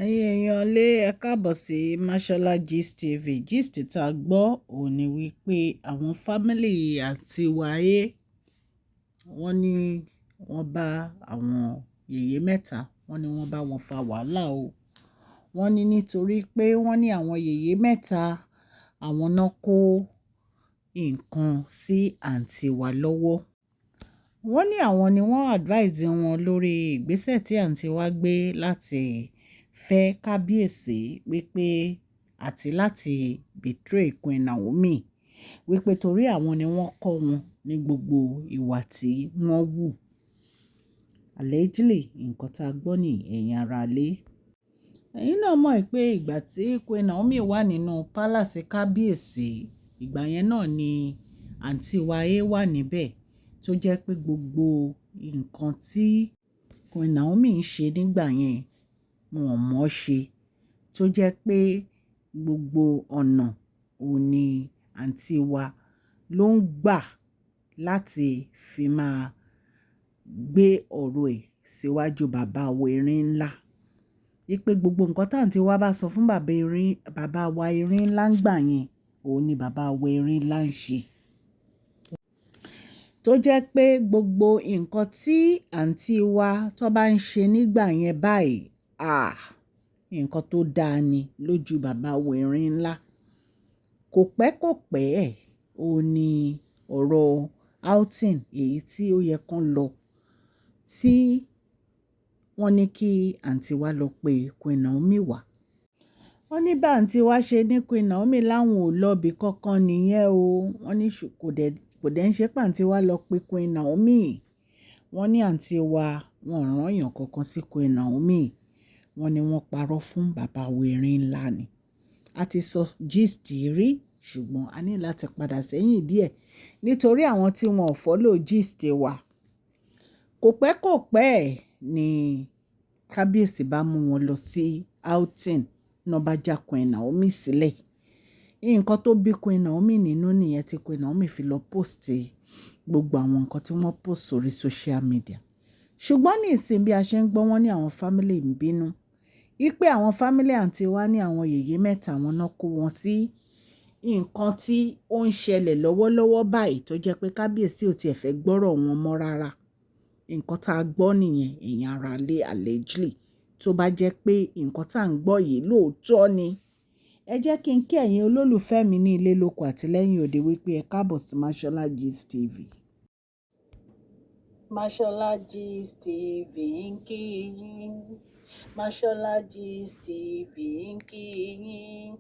Ẹ̀yin èèyàn lé, ẹ káàbọ̀ sí Mashola Gist TV. Gist tá a gbọ́ òun ní wípé àwọn family àǹtí wa A, wọ́n ní wọ́n bá àwọn yèyé mẹ́ta, wọ́n ní wọ́n bá wọn fa wàhálà o. Wọ́n ní nítorí pé wọ́n ní àwọn yèyé mẹ́ta, àwọn náà kó nǹkan sí àǹtí wa lọ́wọ́. Wọ́n ní àwọn ni wọ́n advise wọn lórí ìgbésẹ̀ tí àǹtí wa gbé láti fẹ́ kábíyèsí wípé àti láti betray Queen Naomi, wípé torí àwọn ni wọ́n kọ́ wọn ní gbogbo ìwà tí wọ́n hù. Allegedly, nǹkan tá a gbọ́ ní, ẹ̀yin ará ilé. Ẹ̀yin náà mọ̀ pé ìgbà tí Queen Naomi wà nínú palace kábíyèsí, ìgbà yẹn náà ni àǹtí wa A wà níbẹ̀, tó jẹ́ pé gbogbo nǹkan tí Queen Naomi ń ṣe nígbà yẹn, wọn ò mọ̀ ṣe. Tó jẹ́ pé gbogbo ọ̀nà òun ní àǹtí wa ló ń gbà láti fi máa gbé ọ̀rọ̀ ẹ̀ síwájú bàbá wa erin ńlá. Wípé gbogbo nǹkan tí àǹtí wa bá sọ fún bàbá erin, bàbá wa erin ńlá ń gbà yẹn, òun ni bàbá wa erin ńlá ń ṣe. Tó jẹ́ pé gbogbo nǹkan tí àǹtí wa tó bá ń ṣe nígbà yẹn báyìí, ah, nǹkan tó dáa ni lójú bàbá wa erin ńlá. Kò pẹ́, kò pẹ́ ẹ̀, òun ní ọ̀rọ̀ outing èyí tí ó yẹ kó lọ, tí wọ́n ní kí àǹtí wa lọ pe Queen Naomi wá. Wọ́n ní bá àǹtí wa ṣe ní Queen Naomi láwọn ò lọ ibi kankan nìyẹn o. Wọ́n ní kò dẹ̀ ń ṣe pé àǹtí wa lọ pe Queen Naomi. Wọ́n ní àǹtí wa wọ́n rán èèyàn kankan sí Queen Naomi. Wọ́n ní wọ́n parọ́ fún bàbá wa erin ńlá ni. A ti sọ gist rí, ṣùgbọ́n a ní láti padà sẹ́yìn díẹ̀ nítorí àwọn tí wọ́n ò follow gist wa. Kò pẹ́, kò pẹ́ ní kábíyèsí bá mú wọn lọ sí outing, náà bá já Queen Naomi sílẹ̀. Nǹkan tó bí Queen Naomi nínú nìyẹn tí Queen Naomi fi lọ post gbogbo àwọn nǹkan tí wọ́n post sórí social media. Ṣùgbọ́n ní ìsìn bí a ṣe ń gbọ́, wọ́n ní àwọn family ń bínú. Wípé àwọn family àǹtí wa ní àwọn yèyé mẹ́ta, àwọn náà kó wọn sí nǹkan tí ó ń ṣẹlẹ̀ lọ́wọ́lọ́wọ́ báyìí, tó jẹ́ pé kábíyèsí ò tiẹ̀ fẹ́ gbọ́rọ̀ wọn mọ́ rárá. Nǹkan tá a gbọ́ nìyẹn, ẹ̀yin ará ilé, allegedly. Tó bá jẹ́ pé nǹkan tá à ń gbọ́ yìí lóòótọ́ ni. Ẹ jẹ́ kí n kí ẹ̀yin olólùfẹ́ mi ní ilé lóko àti lẹ́yìn òde wípé ẹ káàbọ̀ sí Mashola Gist TV. Mashola Gist TV ń kí yín. Mashola Gist TV ń kí yín.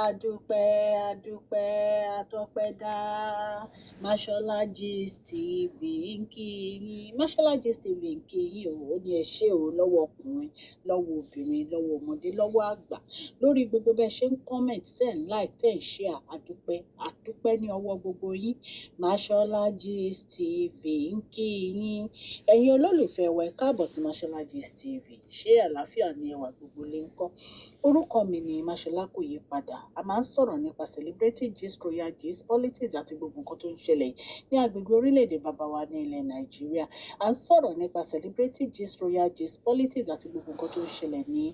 Adúpẹ́, adúpẹ́, atọ́pẹ́dá. Mashola Gist TV ń kí yín. Mashola Gist TV ń kí yín o. Ó ní ẹ ṣé o lọ́wọ́ ọkùnrin, lọ́wọ́ obìnrin, lọ́wọ́ ọmọdé, lọ́wọ́ àgbà. Lórí gbogbo bẹ́ẹ̀ ṣe ń comment, tẹ́ ń like, tẹ́ ń share. Adúpẹ́, adúpẹ́ ní ọwọ́ gbogbo yín. Mashola Gist TV ń kí yín. Ẹ̀yin olólùfẹ́ wa, ẹ káàbọ̀ sí Mashola Gist TV. Ṣé àlàáfíà ni ẹwà gbogbo lè ń kọ́? Orúkọ mi ni Mashola, kò yí padà. A máa ń sọ̀rọ̀ nípa celebrity gist, royal gist, politics àti gbogbo nǹkan tó ń ṣẹlẹ̀ ní agbègbè orílẹ̀-èdè bàbá wa ní ilẹ̀ Nàìjíríà. A ń sọ̀rọ̀ nípa celebrity gist, royal gist, politics àti gbogbo nǹkan tó ń ṣẹlẹ̀ ní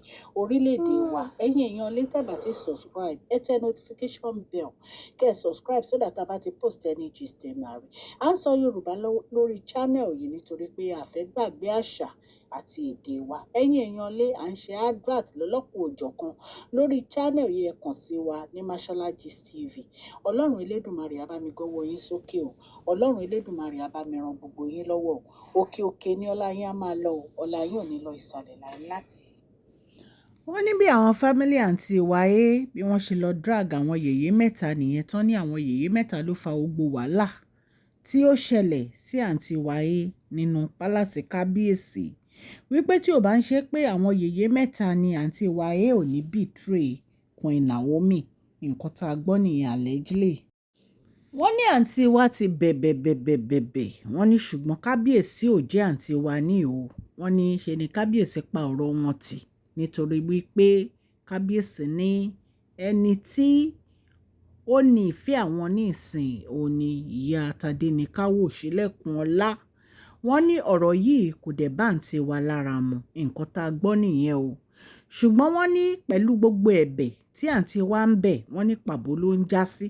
orílẹ̀-èdè wa. Ẹ̀yin èèyàn lè tẹ́ bá ti subscribe, ẹ tẹ notification bell, kẹ́ ẹ subscribe so that a bá ti post any gist, ẹ máa rí. À ń sọ Yorùbá lórí channel yìí nítorí pé a fẹ́ gbàgbé àṣà àti èdè wa. Ẹ̀yin èèyàn lé, à ń ṣe advert lọ́lọ́kan-ò-jọ̀kan lórí channel yìí. Ẹ kàn sí wa ní Mashola Gist TV. Ọlọ́run Elédùmarè á bá mi gọ́wọ́ yín sókè o. Ọlọ́run Elédùmarè á bá mi ran gbogbo yín lọ́wọ́ o. Òkè òkè ní ọlá yín á máa lọ o. Ọlá yín ò ní lọ ìsàlẹ̀ láéláé. Wọ́n ní bí àwọn family àǹtí wa A bí wọ́n ṣe lọ drag àwọn yèyé mẹ́ta nìyẹn tán, ní àwọn yèyé mẹ́ta ló fa gbogbo wàhálà tí ó ṣẹlẹ̀ sí àǹtí wa A nínú palace kábíyèsí, wípé tí ò bá ń ṣe pé àwọn yèyé mẹ́ta ni, àǹtí wa A ò ní betray Queen Naomi. Nǹkan tá a gbọ́ nìyẹn, allegedly. Wọ́n ní àǹtí wa ti bẹ̀bẹ̀ bẹ̀bẹ̀ bẹ̀bẹ̀, wọ́n ní ṣùgbọ́n kábíyèsí ò jẹ́ àǹtí wa ní o. Wọ́n ní ṣe ni kábíyèsí pa ọ̀rọ̀ wọn tì, nítorí wípé kábíyèsí ní ẹni tí ó ní ìfẹ́ àwọn ní ìsìn òun ní ìyá Tádéníkàwọ́ Ṣílẹ̀kùnọlá. Wọ́n ní ọ̀rọ̀ yìí kò dẹ̀ bá àǹtí wa lára mu. Nǹkan tá a gbọ́ nìyẹn o. Ṣùgbọ́n wọ́n ní pẹ̀lú gbogbo ẹ̀bẹ̀ tí àǹtí wa ń bẹ̀, wọ́n ní pàbó ló ń já sí.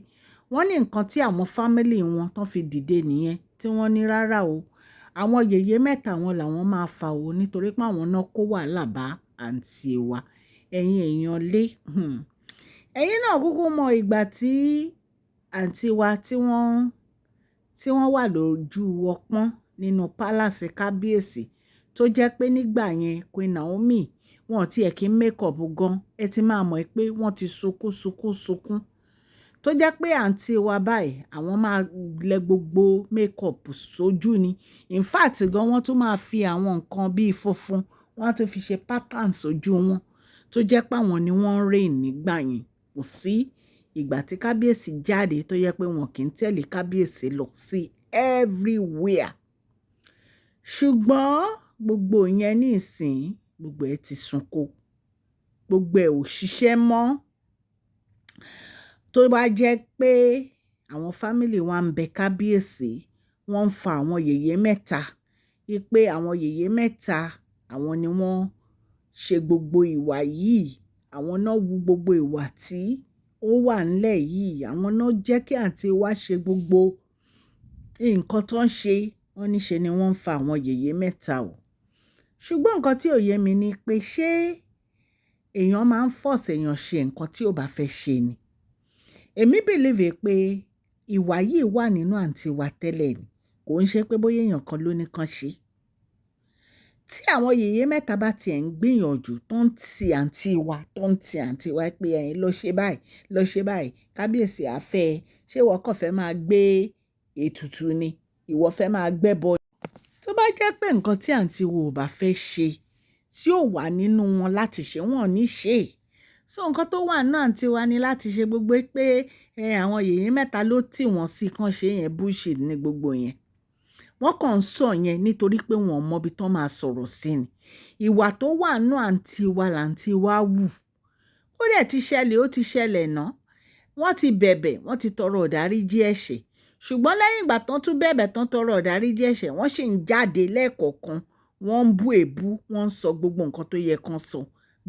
Wọ́n ní nǹkan tí àwọn family wọn tán fi dìde nìyẹn, tí wọ́n ní rárá o. Àwọn yèyé mẹ́ta wọn làwọn máa fà o nítorí pé àwọn náà kó wàhálà bá àǹtí wa. Ẹ̀yin èèyàn lé. Ẹ̀yin náà kúkú mọ ìgbà tí àǹtí wa tí wọ́n wà lójú ọpọ́n nínú palace kábíyèsí, tó jẹ́ pé nígbà yẹn Queen Naomi wọn tí ẹ kí ń make up gan, ẹ ti máa mọ̀ pé wọ́n ti sunkún sunkún sunkún. Tó jẹ́ pé àǹtí wa báyìí, àwọn máa lẹ gbogbo make up sójú ni. In fact gan, wọ́n tún máa fi àwọn nǹkan bí funfun, wọ́n á tún fi ṣe pattern sójú wọn, tó jẹ́ pé àwọn ni wọ́n ń reign nígbà yẹn. Kò sí ìgbà tí kábíyèsí jáde tó jẹ́ pé wọn kì í tẹ̀lé kábíyèsí lọ sí everywhere. Ṣùgbọ́n gbogbo yẹn nísìn, gbogbo ẹ ti sunko, gbogbo ẹ̀ ò ṣiṣẹ́ mọ́. Tó bá jẹ́ pé àwọn family wa ń bẹ kábíyèsí, wọ́n ń fa àwọn yèyé mẹ́ta, wípé àwọn yèyé mẹ́ta àwọn ni wọ́n ṣe gbogbo ìwà yìí, àwọn náà wu gbogbo ìwà tí ó wà nílẹ̀ yìí, àwọn náà jẹ́ kí àǹtí wa ṣe gbogbo nǹkan tó ń ṣe, wọ́n ní ṣe ni wọ́n ń fa àwọn yèyé mẹ́ta o. Ṣùgbọ́n nǹkan tí ò yé mi ni pé, ṣé èèyàn máa ń force èèyàn ṣe nǹkan tí ò bá fẹ́ ṣe ni? Èmi believe pé ìwà yìí wà nínú àǹtí wa tẹ́lẹ̀ ni, kò ń ṣe pé bóyá èèyàn kan ló ní kan ṣe. Tí àwọn yèyé mẹ́ta bá tiẹ̀ ń gbìyànjú tó ń ti àǹtí wa, tó ń ti àǹtí wa pé ẹ̀yin lọ ṣe báyìí, lọ ṣe báyìí, kábíyèsí á fẹ́ ẹ. Ṣé ìwọ kàn fẹ́ máa gbé ètùtù ni? Ìwọ fẹ́ máa gbẹ́bọ? Tó bá jẹ́ pé nǹkan tí àǹtí wa ò bá fẹ́ ṣe, tí ó wà nínú wọn láti ṣe, wọ́n ò ní ṣe. So nǹkan tó wà nínú àǹtí wa ni láti ṣe gbogbo pé ẹ, àwọn yèyé mẹ́ta ló tì wọ́n sí kán ṣe yẹn, bullshit ní gbogbo yẹn. Wọ́n kàn ń sọ yẹn nítorí pé wọ́n ò mọ ibi tó máa sọ̀rọ̀ sí ni. Ìwà tó wà nínú àǹtí wa làǹtí wa wù. Ó dẹ̀ ti ṣẹlẹ̀, ó ti ṣẹlẹ̀ ná. Wọ́n ti bẹ̀bẹ̀, wọ́n ti tọrọ ìdáríjì ẹ̀ṣẹ̀. Ṣùgbọ́n lẹ́yìn ìgbà tán tún bẹ̀bẹ̀ tán tọrọ ìdáríjì ẹ̀ṣẹ̀, wọ́n sì ń jáde lẹ́ẹ̀kọ̀ọ̀kan. Wọ́n ń bú èébú, wọ́n ń sọ gbogbo nǹkan tó yẹ kán sọ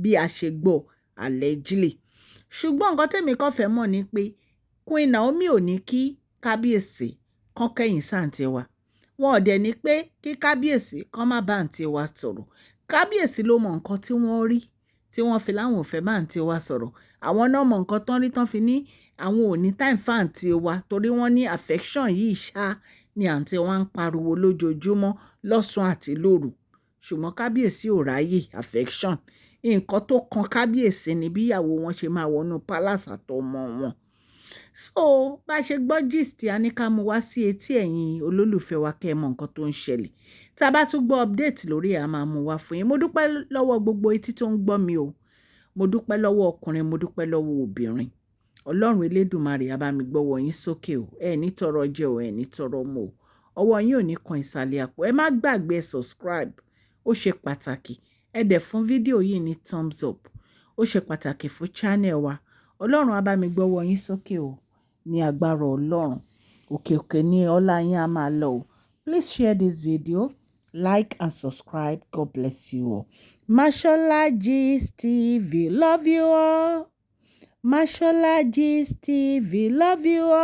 bí a ṣe gbọ́ allegedly. Ṣùgbọ́n nǹkan tèmi kàn fẹ́ mọ̀ ni pé Queen Naomi ò ní kí kábíyèsí kán kẹ́yìn sí àǹtí wa. Wọn ò dẹ̀ ní pé kí kábíyèsí kán má bá àǹtí wa sọ̀rọ̀. Kábíyèsí ló mọ nǹkan tí wọ́n rí tí wọ́n fi láwọn ò fẹ́ bá àǹtí wa sọ̀rọ̀. Àwọn náà mọ nǹkan tán rí tán fi ní àwọn ò ní time fún àǹtí wa, torí wọ́n ní affection yìí ṣá ni àǹtí wa ń pariwo lójoojúmọ́ lọ́sàn-án àti lóru. Ṣùgbọ́n kábíyèsí ò ráyè affection. Nǹkan tó kan kábíyèsí ni bí ìyàwó wọn ṣe máa wọnú palace àtọmọ wọn. So bá ṣe gbọ́ gist, a ní ká mú wá sí etí ẹ̀yin olólùfẹ́ wa kẹ́ ẹ mọ nǹkan tó ń ṣẹlẹ̀. Tí a bá tún gbọ́ update lórí ẹ̀, a máa mú wá fún yín. Mo dúpẹ́ lọ́wọ́ gbogbo etí tó ń gbọ́ mi o. Mo dúpẹ́ lọ́wọ́ ọkùnrin, mo dúpẹ́ lọ́wọ́ obìnrin. Ọlọ́run Elédùmarè á bá mi gbọ́wọ́ yín sókè o. Ẹ ní tọrọ jẹ o, ẹ ní tọrọ mu o. Ọwọ́ yín ò ní kan ìsàlẹ̀ àpò. Ẹ má gbàgbé subscribe. Ó ṣe pàtàkì. Ẹ dẹ̀ fún fídíò yìí ní thumbs up. Ó ṣe pàtàkì fún channel wa. Ọlọ́run á bá mi gbọ́wọ́ yín sókè o. Ní agbára Ọlọ́run. Òkè òkè ní ọlá yín á máa lọ o. Please share this video, like and subscribe. God bless you all. Mashola Gist TV, love you all. Mashola Gist TV, love you all.